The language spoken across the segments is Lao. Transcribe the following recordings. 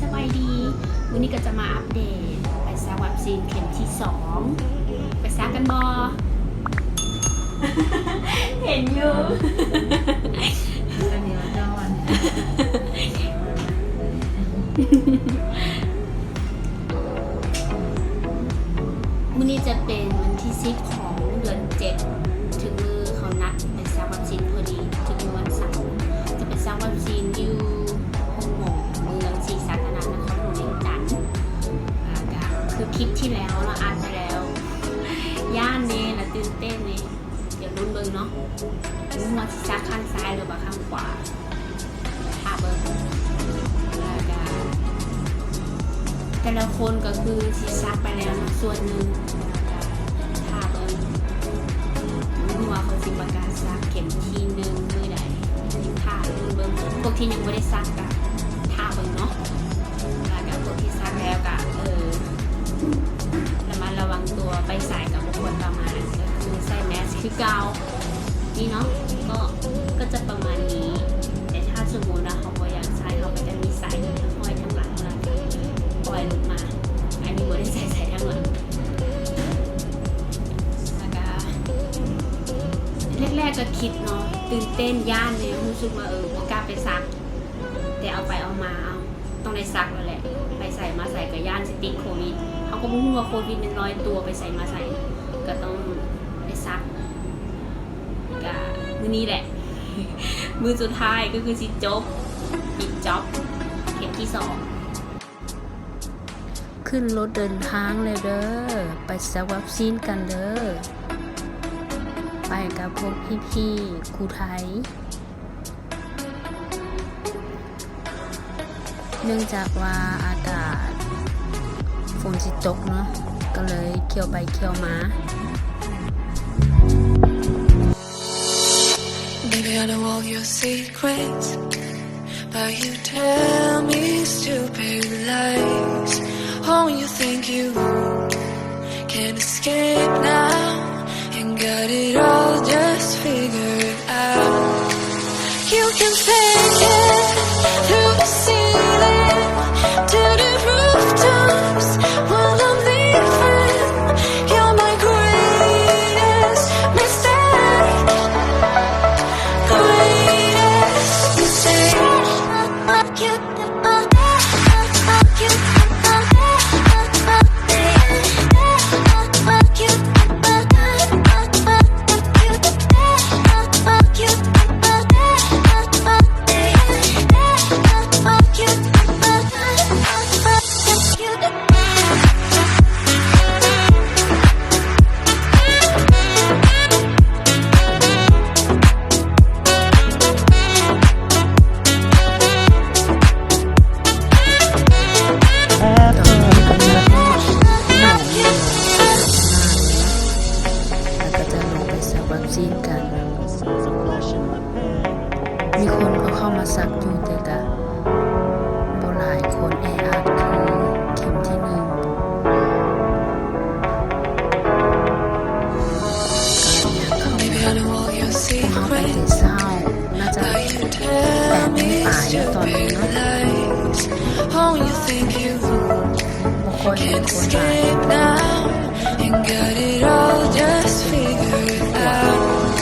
ສະບາຍດີ ມື້ນີ້ກໍຈະມາອັບເດດ ໄປສັກວັກຊີນເຂັມທີສອງ ໄປສັກກັນບໍ່? ເຫັນຢູ່ ມື້ນີ້ຈະເປັນວັນທີສິບຂອງເດືອນເຈັດ ເຖິງມື້ເຂົານັດໄປສັກວັກຊີນພໍດີ ເຖິງມື້ວັນເສົາ ຈະໄປສັກວັກຊີນຢູ່ໂຮງໝໍເມືອງສີສັດນະ ນະຄອນຫຼວງວຽງຈັນ. ອາ ກະຄືຄລິບທີ່ແລ້ວເນາະ ອັດໄປແລ້ວ ຢ້ານແດ່ລະຕື່ນເຕັ້ນແດ່ ດຽວລຸ້ນເບິ່ງເນາະ ວ່າຊິສັກຂ້າງຊ້າຍ ຫຼືວ່າຂ້າງຂວາ ຖ້າເບິ່ງ ແລ້ວກະແຕ່ລະຄົນກໍຄືຊິສັກໄປແລ້ວເນາະ ສ່ວນໜຶ່ງ ຖ້າເບິ່ງ ບໍ່ຮູ້ວ່າເຂົາຊິປະກາດສັກເຂັມທີໜຶ່ງມື້ໃດ ຖ້າເບິ່ງ ພວກທີ່ຍັງບໍ່ໄດ້ສັກກະຖ້າເບິ່ງເນາະ ແລ້ວກະພວກທີ່ສັກແລ້ວກະ ເອີ ລະມັດລະວັງຕົວ ໄປໃສກະບໍ່ຄວນປະໝາດ ກໍຄືໃສ່ແມສຄືເກົ່າ. ນີ້ເນາະ ກໍ ກໍຈະປະມານນີ້ ແຕ່ຖ້າສົມມຸດວ່າເຮົາບໍ່ຢາກໃສ່ ເຮົາກໍຈະມີສາຍຫ້ອຍທາງຫຼັງ ແລ້ວກໍປ່ອຍຫຼຸດມາ ອັນນີ້ບໍ່ໄດ້ໃສ່ສາຍທາງຫຼັງ. ແລ້ວກໍແລກໆກໍຄິດເນາະ ຕື່ນເຕັ້ນ ຢ້ານແດ່ ຮູ້ສຶກວ່າ ເອີ ບໍ່ກ້າໄປສັກ ແຕ່ເອົາໄປເອົາມາ ເອົາ ຕ້ອງໄດ້ສັກແລ້ວແຫຼະ ໄປໃສມາໃສກໍຢ້ານຊິຕິດໂຄວິດ ເຮົາກໍບໍ່ຮູ້ວ່າໂຄວິດມັນລອຍຕົວໄປໃສມາໃສ ກໍຕ້ອງໄດ້ສັກ. ກະມື້ນີ້ແຫຼະ ມື້ສຸດທ້າຍກໍຄືຊິຈົບ ປິດຈັອບເຂັມທີສອງ. ຂຶ້ນລົດເດີນທາງແລ້ວເດີ ໄປສັກວັກຊີນກັນເດີ ໄປກັບພວກພີ່ໆ ຜູ້ໄທ. ເນື່ອງຈາກວ່າອາກາດຝົນຊິຕົກເນາະ ກໍເລີຍຂຽວໄປຂຽວມາ. Baby, I know all your secrets, but you tell me stupid lies. Oh, you think you can escape now and got it all just figured out. You can fake it through the ceiling to the rooftops while I'm leaving. You're my greatest mistake, greatest mistake.ແລ້ວກໍຈະລົງໄປສັກວັກຊີນກັນ. ມີຄົນກໍເຂົ້າມາສັກຢູ່ ແຕ່ກະບໍ່ຫຼາຍຄົນ ແອອັດຄືເຂັມທີໜຶ່ງ. ເຮົາໄປແຕ່ເຊົ້າ ໜ້າຈະແປດໂມງປາຍແລ້ວຕອນນີ້ເນາະ ບໍ່ຄ່ອຍມີຄົນຫຼາຍ. And got it all just figured out.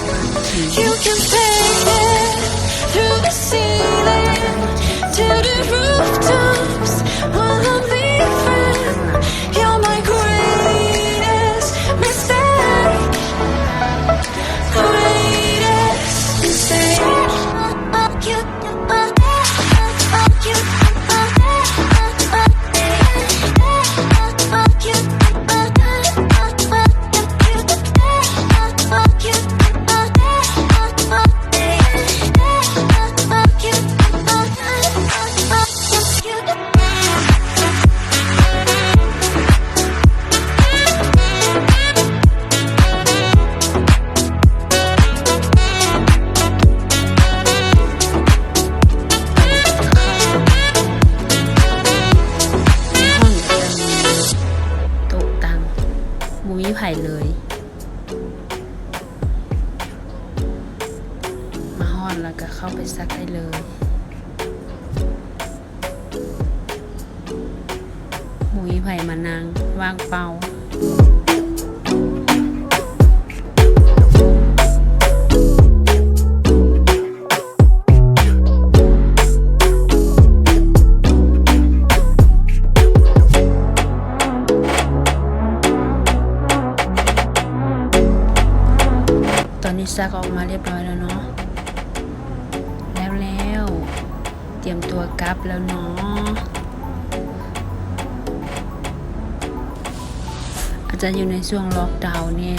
You can fake it through the ceiling to the rooftops while I'm leaving. You're my greatest mistake, greatest mistake.ມາຮອດແລ້ວກໍເຂົ້າໄປສັກໄດ້ເລີຍ. ນັ່ງວ່າງເປົ່າ. ຕອນນີ້ຊັກອອກມາຮຽບຮ້ອຍແລ້ວເນາະ ແລ້ວໆ ຕຽມຕົວກັບແລ້ວເນາະ. ອາດຈະຢູ່ໃນຊ່ວງລັອກດາວແດ່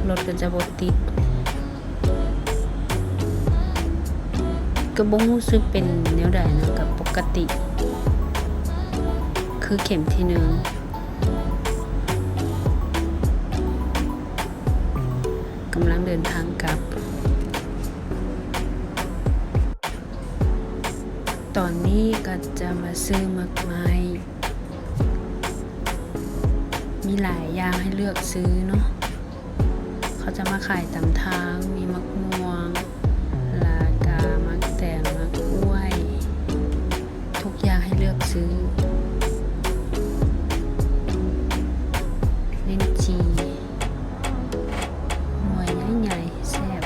ລົດກໍຈະບໍ່ຕິດ. ກໍບໍ່ຮູ້ສຶກເປັນແນວໃດເນາະ ກໍປົກກະຕິ ຄືເຂັມທີໜຶ່ງ. ກຳລັງເດີນທາງກັບ. ຕອນນີ້ກໍຈະມາຊື້ໝາກໄມ້ ມີຫຼາຍຢ່າງໃຫ້ເລືອກຊື້ເນາະ. ເຂົາຈະມາຂາຍຕາມທາງ ມີໝາກມ່ວງ ແລ້ວກະໝາກແຕງ ໝາກກ້ວຍ ທຸກຢ່າງໃຫ້ເລືອກຊື້. ລິ້ນຈີ່ ໜ່ວຍໃຫຍ່ໆ ແຊບ.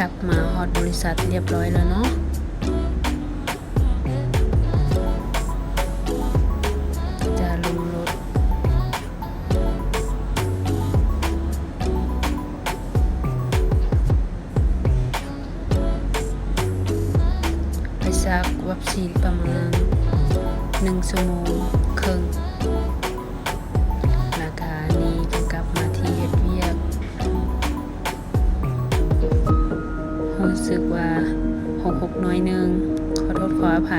ກັບມາຮອດບໍລິສັດຮຽບຮ້ອຍແລ້ວເນາະ. ຈະລົງລົດ ໄປສັກວັບຊີນປະມານໜຶ່ງຊົ່ວໂມງເຄິ່ງ ແລ້ວກະນີ້ກໍກັບມາທີ່ເຮັດວຽກ. ຮູ້ສຶກວ່າຫົກຫົກໜ້ອຍໜຶ່ງ ຂໍໂທດຂໍອະໄພ.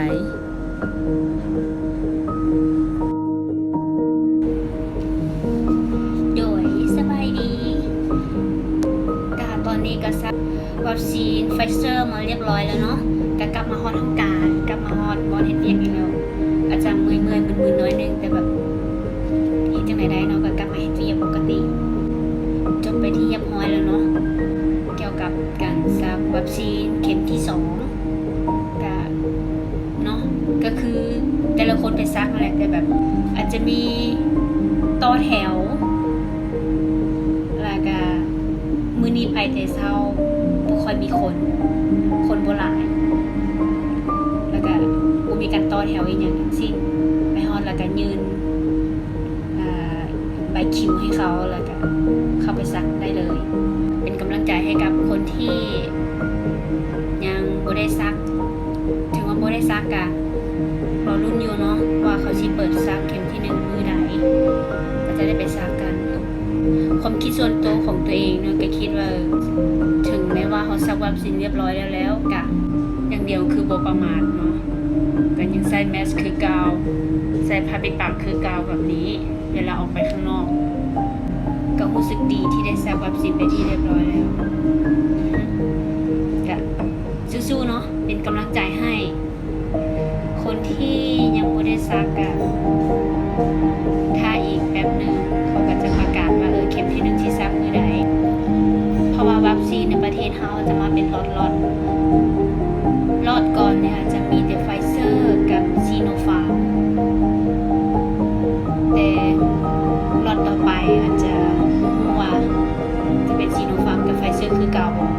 ໂດຍ ສະບາຍດີ ກະຕອນນີ້ກະສັກວັບຊີນໄຟເຊີມາຮຽບຮ້ອຍແລ້ວເນາະ ກະກັບມາຮອດຫ້ອງການ ກັບມາຮອດບ່ອນເຮັດວຽກນີ້ແລ້ວ ອາດຈະເມື່ອຍໆ ມຶນໆ ໜ້ອຍໜຶ່ງ ແຕ່ແບບ ເຮັດຈັ່ງໃດໄດ້ເນາະ ກໍກັບມາເຮັດວຽກປົກກະຕິ. ຈົບໄປທີ່ຮຽບຮ້ອຍແລ້ວເນາະ ກ່ຽວກັບການສັກວັບຊີນເຂັມທີສອງ ກະເນາະ ກໍຄືແຕ່ລະຄົນໄປສັກນັ້ນແຫຼະ ແຕ່ແບບອາດຈະມີຕໍ່ແຖວ ແລ້ວກະມື້ນີ້ໄປແຕ່ເຊົ້າ ບໍ່ຄ່ອຍມີຄົນ ຄົນບໍ່ຫຼາຍ ແລ້ວກະບໍ່ມີການຕໍ່ແຖວອີ່ຫຍັງທັງສິ້ນ ໄປຮອດແລ້ວກະຍື່ນ ອ່າ ໃບຄິວໃຫ້ເຂົາ ແລ້ວກະເຂົ້າໄປສັກໄດ້ເລີຍ. ເປັນກຳລັງໃຈໃຫ້ກັບຄົນທີ່ຍັງບໍ່ໄດ້ສັກ ເຖິງວ່າບໍ່ໄດ້ສັກກະລໍລຸ້ນຢູ່ເນາະ ວ່າເຂົາຊິເປີດສັກເຂັມທີໜຶ່ງມື້ໃດ ກໍຈະໄດ້ໄປສັກກັນ. ຄວາມຄິດສ່ວນໂຕຂອງຕົວເອງເນາະ ກໍຄິດວ່າ ເຖິງແມ້ວ່າເຮົາສັກວັບຊີນຮຽບຮ້ອຍແລ້ວ ແລ້ວກະຢ່າງດຽວຄືບໍ່ປະໝາດເນາະ ກໍຍັງໃສ່ແມສຄືເກົ່າ ໃສ່ຜ້າປິດປາກຄືເກົ່າແບບນີ້ ເວລາອອກໄປຂ້າງນອກ ກໍຮູ້ສຶກດີທີ່ໄດ້ສັກວັບຊີນເປັນທີ່ຮຽບຮ້ອຍແລ້ວ. ກະສູ້ໆເນາະ ເປັນກຳລັງໃຈໃຫ້. ຄົນທີ່ຍັງບໍ່ໄດ້ສັກກະຖ້າອີກແປັບໜຶ່ງ ເຂົາກໍຈະປະກາດວ່າ ເອີ ເຂັມທີໜຶ່ງຊິສັກມື້ໃດ ເພາະວ່າວັບຊີນໃນປະເທດເຮົາຈະມາເປັນລັອດໆ ລັອດກ່ອນນີ້ອາດຈະມີແຕ່ໄຟເຊີກັບຊີໂນຟາມ ແຕ່ລັອດຕໍ່ໄປອາດຈະບໍ່ຮູ້ວ່າຈະເປັນຊີໂນຟາມກັບໄຟເຊີຄືເກົ່າບໍ່.